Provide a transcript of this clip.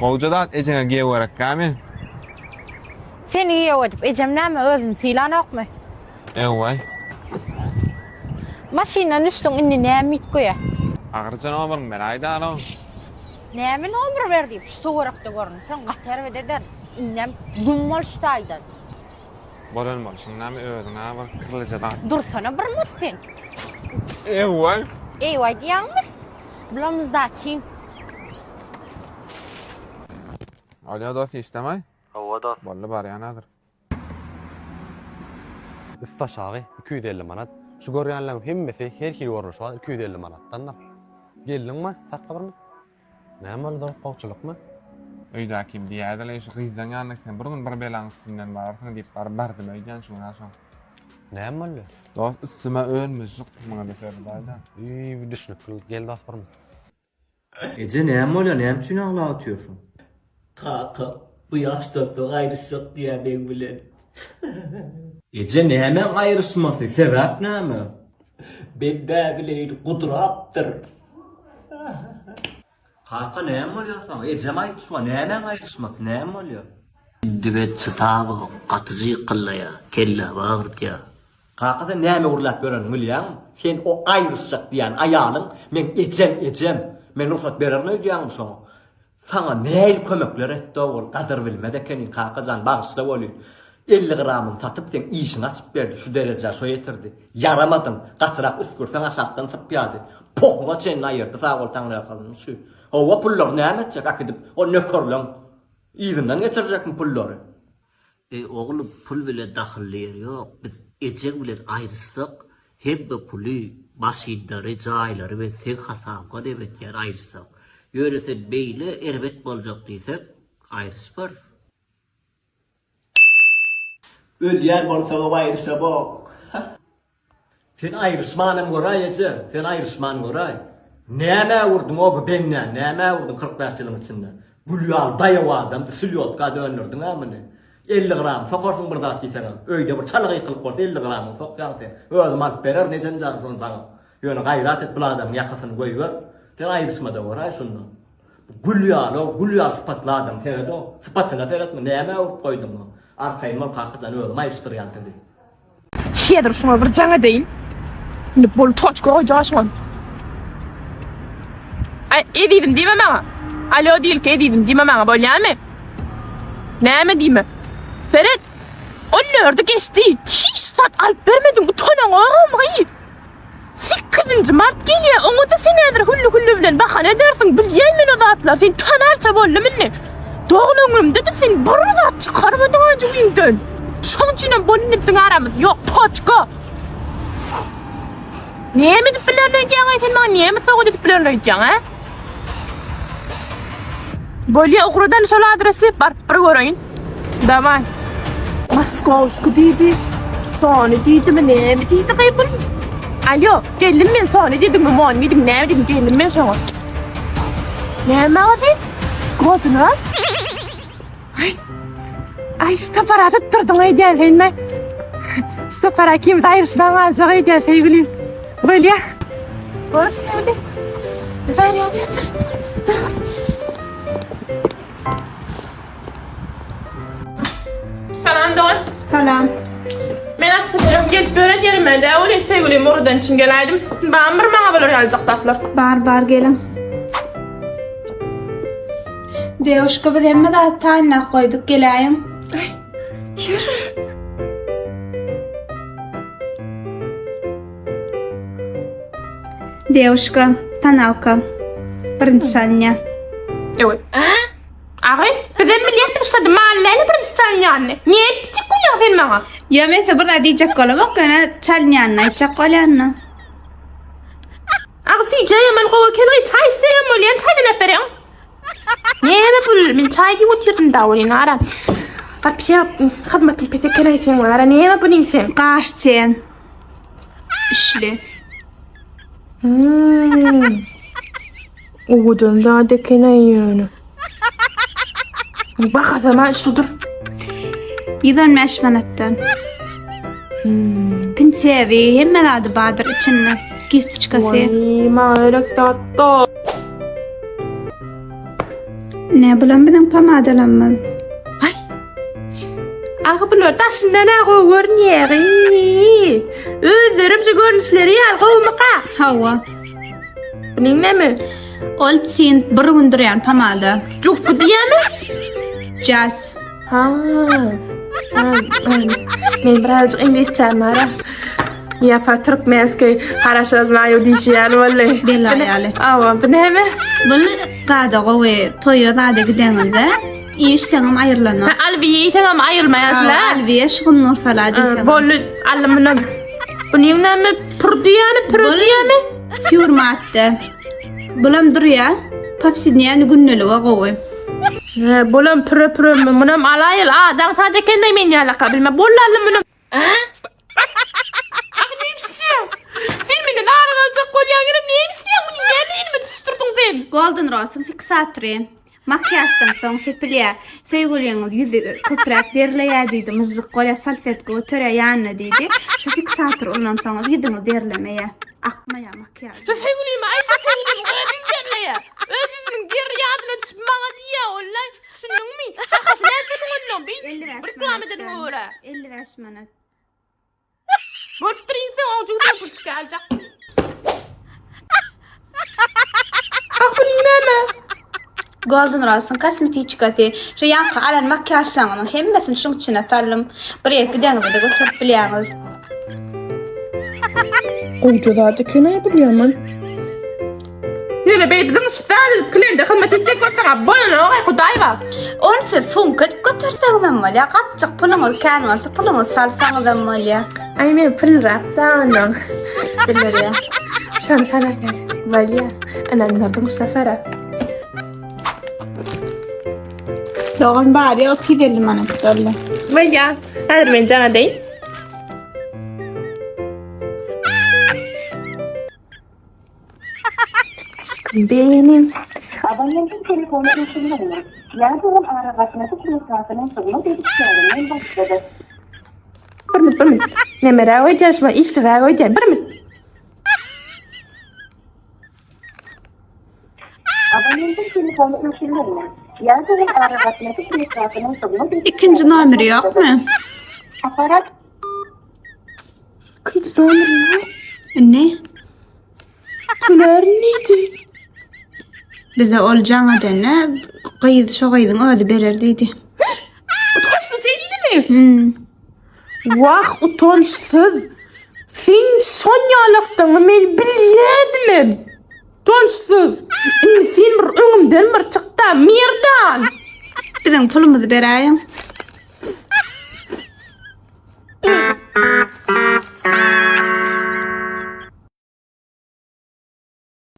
Gowja zat ejeňe giýew gerekgämi? Seni giýew edip ejem näme özüni sylanokmy? Ewaý. Maşyndan düşdüň indi näme üýtgeýä? Agyrja nomeryňy beräýdälo. Näme nomer ber diýip şu töwerekde görünseň gaty erbet ederin. Indem güm bol şu taýdan. Bolan bolşuň näme özüň-ä bir kirlije zat. Dursana bir mus sen. Ewaý. Ewaý diýýäňmi? Bulam zdaçyň. Alýo dos işdemi? Hawa dos. Boldy barýan häzir. Üstaşagy 250 manat. Şu görýänleriň hemmesi her hili görnüşi bar 250 manatdandyr. Geldiňmi? Sakla bir minut. Näme boldy dost gowçulykmy? Öýdäkim diýýädileý şu gyzlaň ýanyna gitseň bir gün bir belaň üstünden bararsyň diýip baryp bardym öýdýän şu gün agşam. Näme boldy? Dost üstüme ölmüşjik muňa bir söz barda. Üý düşnükli gel dost bir minut. Eje näme bolýar näme üçin aglap otyrsyň? Kaka bu ýaşdan soň aýryşjak diýýär meň bilen. Eje nämäň aýryşmasy sebäp näme? Men näbileýin gudurapdyr. Kaka näme bolýar saňa ejem aýtdy şu wagt nämäň aýryşmasy näme bolýar? Indi men çydamok gaty jykyllaýar kellämi agyrtýar. Kaka sen näme gürläp ýöreniňi bilýäňmi? Sen o aýryşjak diýýän aýalyň meň ejem ejem. Men rugsat bererin öýdýäňmi şoňa? Saňa nähili kömekler etdi ol gadyr bilmez ekeniň kaka jan bagyşla welin 50 gramyny satyp seň işiňi açyp berdi şu derejä şo ýetirdi. Ýaramadyň gatyrak üsgürseň aşakdan sypýady. Pohuňa çenli aýyrdy sag bol Taňryýalkasyn şu. Hawa pullary näme etjek äkidip o nökerleň yzyndan geçirjekmi pullary? Eý oglum pul bile dahylly ýeri ýok biz ejeň bilen aýryşsak hemme puly maşynlary jaýlary men seň hasabyňa nem etýän aýryşsak ýöne sen beýle erbet boljak diýseň aýryşmarys. Ölýän bolsagam aýryşamok. Sen aýryşmanam göräý eje, sen aýryşman göräý. Nämä urduň-ow bu bendäni, nämä urduň 45 ýylyň içinde? Gül ýaly daýaw adamdy, sülýotka döndürdiň-ä muny. 50 gram sokarsyň bir zat diýseňem. Öýde bir çala gykylyk bolsa 50 gramyňy sokýaň sen. Özüm alyp bererin ejem jan şony saňa. Ýöne gaýrat et bul adamyň ýakasyny goýber. Sen aýryşma-da göräý şunda. Bu gül ýaly-ow, gül ýaly sypatly adam, seret-ow. Sypatyna seretme, nämä urup goýduň muny? Arkaýyn bol kaka jan, özüm aýryşdyrýan sizi. Häzir şuňa bir jaň edeýin. Indi bol toçka goýjak şuňa. Ay ezizim diýme maňa. Alo diýilki ezizim diýme maňa bolýamy? Näme diýme? Seret. On dördü geçdi. Hiç zat alyp bermediň utanaňogmy? Sekizinji mart gelýär. Oňa-da sen häzir hülli-hülli bilen bahana edersiň. Bilýän men o zatlary. Sen tanalça boldum indi. Doglan günümde-de sen bir zat çykarmadyň a jübiňden. Şoň üçinem bol indi biziň aramyz ýok. Toçka. Näme edip bilerin öýdýäň-aý sen maňa näme sowgat edip bilerin öýdýäň, a? Bolýa ugradan şol adresi baryp bir göreýin. Daway. Moskowski diýdi. Sony diýdimi näme diýdi gyý bul? Alo, geldim men Sony diýdimmi, Mony diýdim, näme diýdim, geldim men şoňa. Näme maňa sen? Godnas? Ay. Ay şu sapara tutdurdyň öýdýän sen ne? Şu sapara ikimiz aýryşman galjak öýdýän söýgülim. Bolýa. Bolýa. Barýan. Salam dost. Salam. Men aslynda öň gelip ýören ýerime dä, ol söýgülim oradan üçin geläýdim. Barmy bir maňa bolar ýalyjak zatlar? Bar bar geliň. Dewuşka biz hemme zady taýynlap goýduk geläýiň. Aý, ýör. Dewuşka, tonalka. Birinji çalynýa. Ewe. Agy, bizem bilýäs biz şurada mahalleli birinji çalynýanyny. Niye kiçik gülýäň sen maňa? Ýa men size bir zat diýjek bolamok, ýöne çalynýanyny aýtjak bolýan-da. Agy süýji ýaman gowy eken, çaý içsegem bolýan, çaý demläp bereň. Näme bul? Men çaý diýip oturdym da welin ara. Wapşe hyzmatyň pes eken aý seň ara. Näme bu sen? Gaş çen. Işli. Hmm. Owadan zat eken aý ýöne. Bahasam şudur. 115 manatdan. Hmm. Pinsewi, hemme zady bardyr içinde. Kistoçkasy. Waý, maňa gerek zat da. Ne bulam biziň pomadalarymyz. Ay. Agy bular daşyndan a gowy görünýär. Özlerimce görnüşleri ýaly gowumyka? Hawa. Bunuň näme? Ol tint bir gün durýan pomada. Jukku diýýärmi? Jas. Ha. Ha, ha. Men birazcık ingilisçem bar. Ya pa türkmenskiý haraşo znaýu diýşi ýaly boldy. Bela ýaly. Awa, bu näme? Bul zada gowy toýa zada gideňizde iýişseňem aýrylanok. Ha, alyp iýseňem aýyrmaýarsyň-a. Alwiýe şu gün nursala diýseň. Boldy, alym munam. Bunyň näme? Pür diýýämi, püre diýýämi? Pure madda. Bulam durýa. Powsednýany gündelige gowy. He, bulam püre püremi, munam alaýyl. A, daň sad eken-de men ýalaka bilme. Boldy alym munam. Ah, näme Sen menden aryň aljak bolýaň, ýöne näme isleýäň muny näme elime tutuşdyrdyň sen? Golden Rose-yň fiksatory. Makiýaždan soň sepilýär. Söýgüliňiz ýüzi köpräk derleýär diýdi, myžžyk bolýar, salfetka göterýär ýanyna diýdi. Şu fiksatory ulansaňyz ýüzüňiz derlemeýär, akmaýar makiýaž. Şu söýgülimi aýtsa söýgülim özi derleýär. Öz ýüzüniň deri ýadyna düşüp maňa diýýär wallay. Düşündiňmi? Bahasy näçe muň onnoň? Beýdip reklama edeniňe görä. 55 manat. Bolupdyr inse oň jübüden pul çykýar aljak. Ah bu näme? Golden Rose-yň kosmetiçkasy. Şu ýaňky alan makiýažlaryňyzyň hemmesini şuň içine saldym. Bir ýere gideňizde göterip bilýäňiz. Gowja zat eken-aý bu ýaman. Ýöne beý biziň zat edip klende hyzmat etjek bolsaň-a bolanok-aý Hudaý bar. Ony siz sumka edip göterseňizem bolýar. Gapjyk puluňyz kän bolsa puluňyzy salsaňyzam bolýar. Aý men pulrak-da onnoň. Bildirýär. Şony salaryn. Bolýar. Ynandyrdyň şu sapar-a. Dogan bary ýogy 250 manat boldy. Bolýar. Häzir men jaň edeýin. Aşkym benim. Abonentiň telefony öçürilmedi. Ýa-da ol aragatnaşyk desgasynyň hyzmat ediş çäginden başgadyr. Bir minut, bir minut. Nemeräk öýdýän şuma işliräk öýdýän. Bir minut. Abonentiň telefony öçürilmedi. Ýa-da ol aragatnaşyk desgasynyň hyzmat ediş Ikinji nomeri ýokmy? Aparat Ikinji nomeri ýok. Indi Tölärin diýdi. Bize ol jaň edende gyz şo gyzyň özi berer diýdi. Utançsyz şeý diýdimi? Hmm. Wah utançsyz. Sen şon ýalakdygyňy men bilýädimem. Utançsyz. Indi sen bir öňümden bir çykda Merdan. Biziň pulumyzy beräýiň.